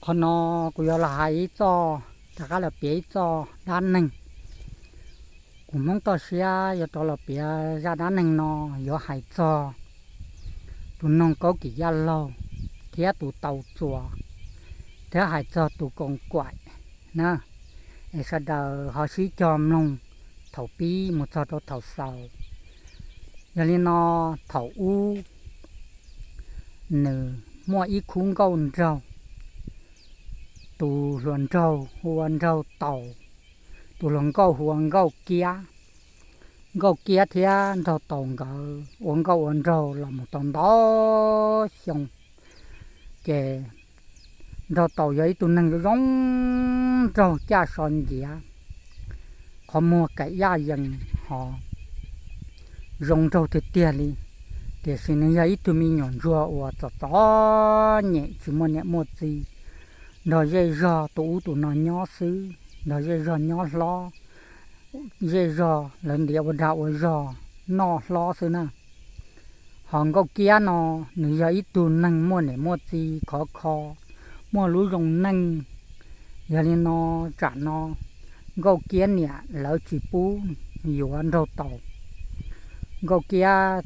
Qhov no kuv yuav los hais ib txoj, rov qab los piav ib txoj dab neeg. Kuv Hmoob toj siab yuav rov los piav zaj dab neeg no, yuav hais txog tus noog kaub kim yaj laug thiab tus tau txuas, thiab hais txog tus koom kuam na. Es sawv daws ho sib cog mloog thaum pib mus txog rau thaum xaus. Yog li no, thaum ub nws muaj ib khub nkauj nraug, tus hluas nraug hu ua Nraug Taus, tus hluas nkauj hu ua Nkauj Kiab. Nkauj Kiab thiab Nraug Taus nkawd ua nkauj ua nraug los mus tau ntau xyoo. Ces Nraug Taus yog ib tug neeg zoo zoo nraug, caj so nciav, qhov muag kaim yaj yees ho zoo nraug tiag tiag li. Tiam sis nws yog ib tug me nyuam ntsuag uas txom txom nyem, tsis muaj niam muaj txiv, nrog zej zog tus ub tus no nyob xwb, nrog zej zog nyob hlob, zej zog lawv ntiav ua dag ua zog noj hlob xwb na. Ho Nkauj Kiab no, nws yog ib tug neeg muaj niam muaj txiv khov kho, muaj lub zoo neej. Yog li no, tsam no Nkauj Kiab niam lawv tsis pub yuav Nraug Taus. Nkauj Kiab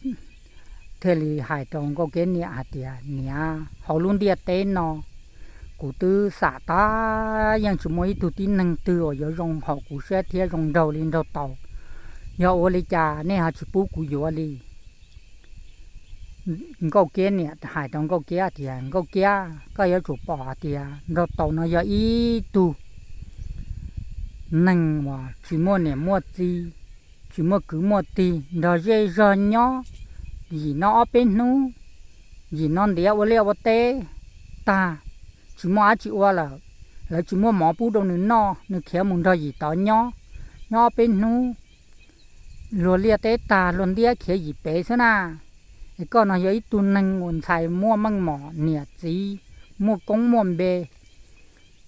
thiaj li hais rau Nkauj Kiab niam hais tias, Niam, hauv lub ntiaj teb no kuv twb xam tas yeej tsis muaj ib tug tib neeg twg uas yuav zoo haum kuv siab thiab zoo nraug li Nraug Taus. Yog ua li cas nej ho tsis pub kuv yuav li? Nkauj Kiab niam hais rau Nkauj Kiab tias, Nkauj Kiab, koj yuav tsum pom hais tias Nraug Taus no yog ib tug neeg uas tsis muaj niam muaj txiv, tsis muaj kwv muaj tij, nrog zej zog nyob yim no ob peb hnub, yim no ntiav ua liaj ua teb tag, tsis muaj dab tsi ua lawm, lawv tsis muaj mov pub rau nws noj, nws khiav mus nrog yim tod nyob, nyob ob peb hnub, luag liaj teb tag luag ntiab khiav yim pem xwb na. Es koj no yog ib tug neeg uas ntxhais muaj meej mom, niam txiv muaj koob muaj npe,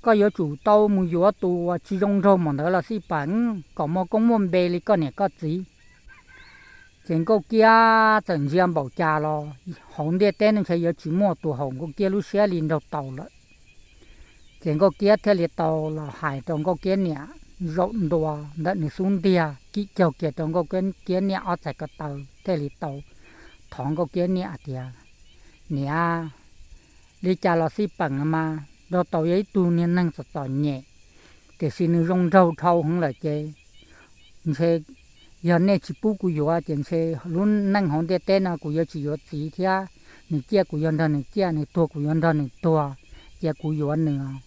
koj yuav tsum tau mus yuav tus uas tsis zoo nraug npaum ntawd los xij peem, kom muaj koob muaj npe li koj niam koj txiv. Ces Nkauj Kiab txawm ntsia npaum cas los hauv ntiaj teb no ntshe yuav tsis muaj tus haum Nkauj Kiab lub siab li Nraug Taus lawm. Ces Nkauj Kiab thiaj li tau los hais rau Nkauj Kiab niam zaum ntua ntawm nws xub ntiag, kim caug kiag rau Nkauj Kiab niam ob txhais ko taw, thiaj li tau thov Nkauj Kiab niam tias, Niam, li cas los xij peem no mas, Nraug Taus yog ib tug niag neeg txom txom nyem, tiam sis nws zoo nraug dhau heev lawm ces ntshe yog nej tsis pub kuv yuav ces ntshe lub neej hauv ntiaj teb no kuv yuav tsis yuav txiv thiab. Nws ciaj kuv yuav nrog nws ciaj, nws tuag kuv yuav nrog nws tuag, cia kuv yuav nws.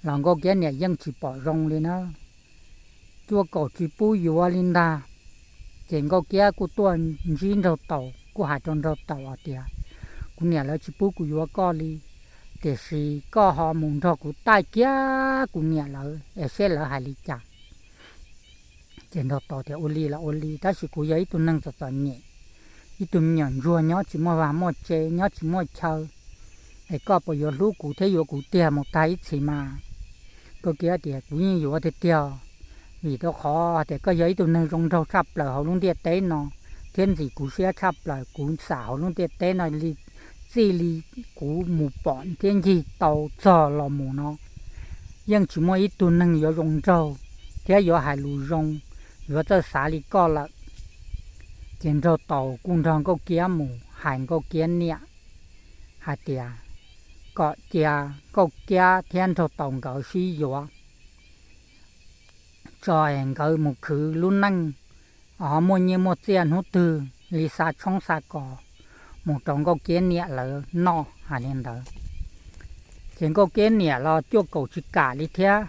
Los Nkauj Kiab niam yeej tsis pom zoo li na, cuaj kaum tsis pub yuav li ntag. Ces Nkauj Kiab kuj tuaj ntsib Nraug Taus, kuj hais rau Nraug Taus hais tias, Kuv niam lawv tsis pub kuv yuav koj li, tiam sis koj ho mus nrog kuv taij kiag kuv niam lawv es seb lawv hais li cas. Ces Nraug Taus tias, Ua li los ua li, tab sis kuv yog ib tug neeg txom txom nyem, ib tug me nyuam ntsuag nyob tsis muaj vaj muaj tse, nyob tsis muaj chaw, es koj puas yuav hlub kuv thiab yuav kuv tiag mus tag ib txhis mas? Nkauj Kiab tias, Kuv yeej yuav tiag tiag, vim rau qhov tias koj yog ib tug neeg zoo nraug tshaj plaws hauv lub ntiaj teb no, thiab ntxim kuv siab tshaj plaws. Kuv xam hauv lub ntiaj teb no li, txij li kuv mus pom thiab ncig tau txog los mus no, yeej tsis muaj ib tug neeg yuav zoo nraug thiab yuav hais lus zoo, yuav txawj xav li koj lawm. Ces Nraug Taus kuj nrog Nkauj Kiab mus hais Nkauj Kiab niam hais tias kom cia Nkauj Kiab thiab Nraug Taus nkawd sib yuav tso es nkawd mus khwv lub neej, ho muaj nyiaj muaj txiaj hnub twg li xa tshoob xa kos mus rau Nkauj Kiab niam lawv noj hais li ntawd. Ces Nkauj Kiab niam los cuaj kaum tsis kam li thiab,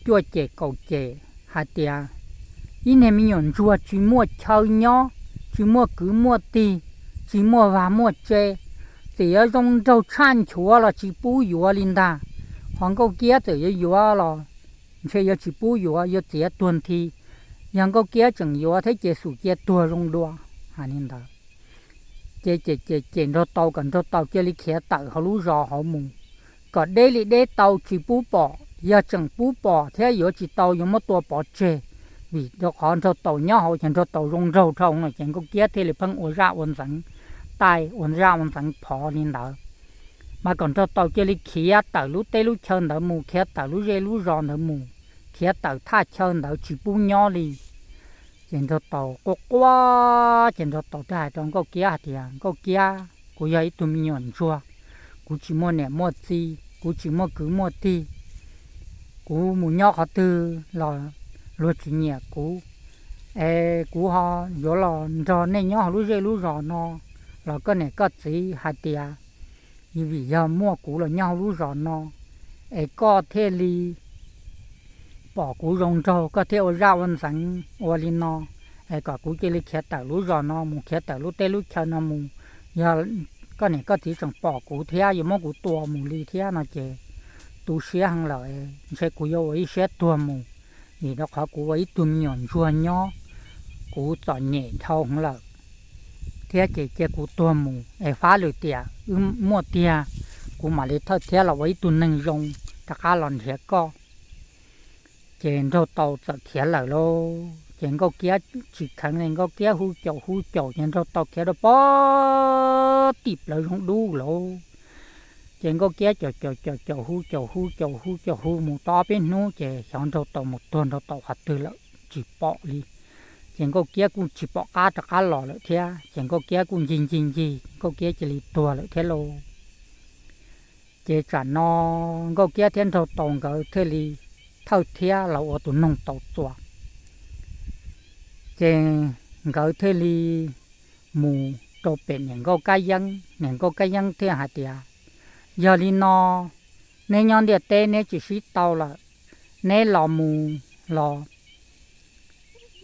cuaj cem kaum cem hais tias, Ib niag me nyuam ntsuag tsis muaj chaw nyob, tsis muaj kwv muaj tij, tsis muaj vaj muaj tse, txawm yuav zoo nraug tshaj nchuav los tsis pub yuav li ntag. Ho Nkauj Kiab txawm yuav yuav los ntshe yuav tsis pub yuav, yuav txiav tuag nthi. Yog Nkauj Kiab tseem yuav thiab ces xum cia tuag zoo dua. Hais li ntawd ces cem cem cem Nraug Taus kom Nraug Taus cia li khiav tawm hauv lub zos hauv mus, kom deb li deb tau tsis pub pom. Yog tseem pub pom thiab yuav tsis tau yuav muab tua pov tseg, vim rau qhov Nraug Taus nyob hauv ces Nraug Taus zoo nraug dhau no ces Nkauj Kiab thiaj li pheej ua zaj ua ntxeev taij, ua zaj ua ntxeev phov li ntawd. Mas kom Nraug Taus cia li khiav tawm lub teb lub chaw ntawd mus, khiav tawm lub zej lub zos ntawd mus, khiav tawm thaj chaw ntawd tsis pub nyob li. Ces Nraug Taus quaj quaj, ces Nraug Taus thiaj hais rau Nkauj Kiab hais tias, Nkauj Kiab, kuv yog ib tug me nyuam ntsuag, kuv tsis muaj niam muaj txiv, kuv tsis muaj kwv muaj tij, kuv mus nyob qhov twg los luag tsis nyiam kuv, es kuv ho yuav los nrog nej nyob hauv lub zej lub zos no los koj niam koj txiv hais tias vim yog muaj kuv los nyob hauv lub zos no, es koj thiaj li pom kuv zoo nraug, koj thiaj ua zaj ua ntxeev ua li no, es kom kuv cia li khiav tawm lub zos no mus, khiav tawm lub teb lub chaw no mus. Yog koj niam koj txiv tseem pom kuv thiab yuav muab kuv tua mus li thiab no ces tu siab heev lawm, ntshe kuv yuav ua ib siab tuag mus, vim rau qhov kuv ua ib tug me nyuam ntsuag nyob, kuv txom nyem dhau heev lawm thiab, ces cia kuv tuag mus es fab lwm tiam wb muaj tiag, kuv mam li thawj thiab los ua ib tug neeg zoo rov qab los nrhiav koj. Ces Nraug Taus txawm khiav lawm lauj. Ces Nkauj Kiab tsis kheev li, Nkauj Kiab hu caum hu caum ces Nraug Taus khiav rau pem tim plawv zoov dub lauj. Ces Nkauj Kiab caum caum caum caum hu caum hu caum hu caum hu mus tau ob peb hnub ces xyov Nraug Taus mus tuag Nraug Taus qhov twg lawm tsis pom li. Ces Nkauj Kiab kuj tsis pom qab rov qab los lawm thiab, ces Nkauj Kiab kuj ncig ncig ncig, Nkauj Kiab cia li tuag lawm thiab lauj. Ces tsam no Nkauj Kiab thiab Nraug Taus nkawd thiaj li thawj thiab los ua tus noog tau txuas. Ces nkawd thiaj li mus rau pem niam Nkauj Kab Yeeb, niam Nkauj Kab Yeeb thiaj hais tias, Yog li no, neb nyob ntiaj teb neb tsis sib tau lawm, neb los mus los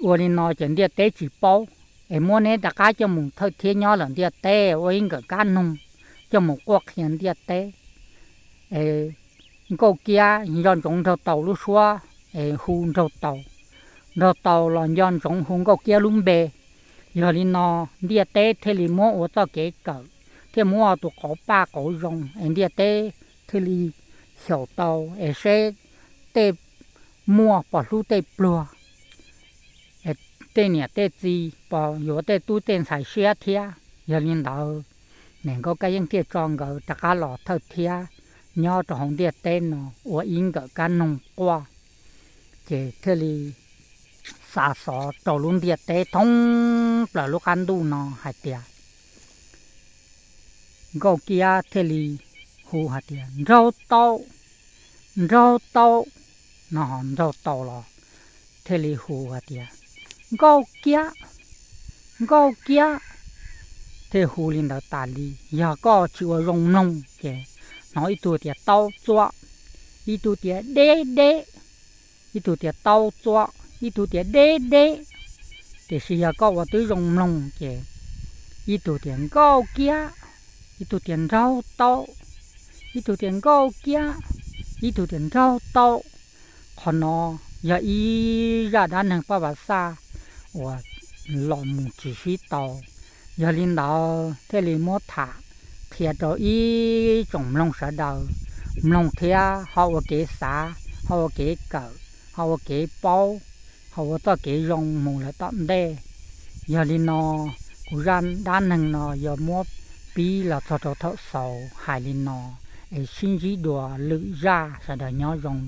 ua li no ces ntiaj teb tsis paub, es muab neb rov qab coj mus thawj thiab nyob lawm ntiaj teb ua ib nkawm kab noog coj mus quaj qhia ntiaj teb. Es Nkauj Kiab nco ntsoov Nraug Taus lub suab es hu Nraug Taus, Nraug Taus los nco ntsoov hu Nkauj Kiab lub npe. Yog li no ntiaj teb thiaj li muab ua txoj kev kawm, thiaj muab ua tus qauv paj qauv zoo es ntiaj teb thiaj li xyaum tau es seb tej muaj pom hlub tej pluag, tej niam tej txiv pom yuav tej tub tej ntxhais siab thiab. Yog li ntawd, niam Nkauj Kab Yeeb thiaj tso nkawd rov qab los thawj thiab nyob rau hauv ntiaj teb no ua ib nkawm kab noog quaj, ces thiaj li xa xov rau lub ntiaj teb thoob plaws lub qab ntuj no hais tias, Nkauj Kiab thiaj li hu hais tias, Nraug Taus, Nraug Taus, no ho Nraug Taus los thiaj li hu hais tias, Nkauj Kiab, Nkauj Kiab, thiaj hu li ntawd tas li. Yog koj tsis ua zoo mloog ces hnov ib tug tias tau txuam, ib tug tias deb deb, ib tug tias tau txuam, ib tug tias deb deb. Tiam sis yog koj ua twb zoo mloog ces ib tug tias Nkauj Kiab, ib tug tias Nraug Taus, ib tug tias Nkauj Kiab, ib tug tias Nraug Taus. Qhov no yog ib zaj dab neeg paj vav xaj uas los mus tsis sib tau. Yog li ntawd thiaj li muab tham qhia rau ib tsoom mloog sawv daws mloog thiab ho ua kev xav, ho ua kev kawm, ho ua kev paub, ho ua txoj kev zoo mus lawm tom ntej. Yog li no, kuv zaj dab neeg no yuav muab pib los txog rau thaum xaus hais li no, es sib ntsib dua lwm zaj, sawv daws nyob zoo.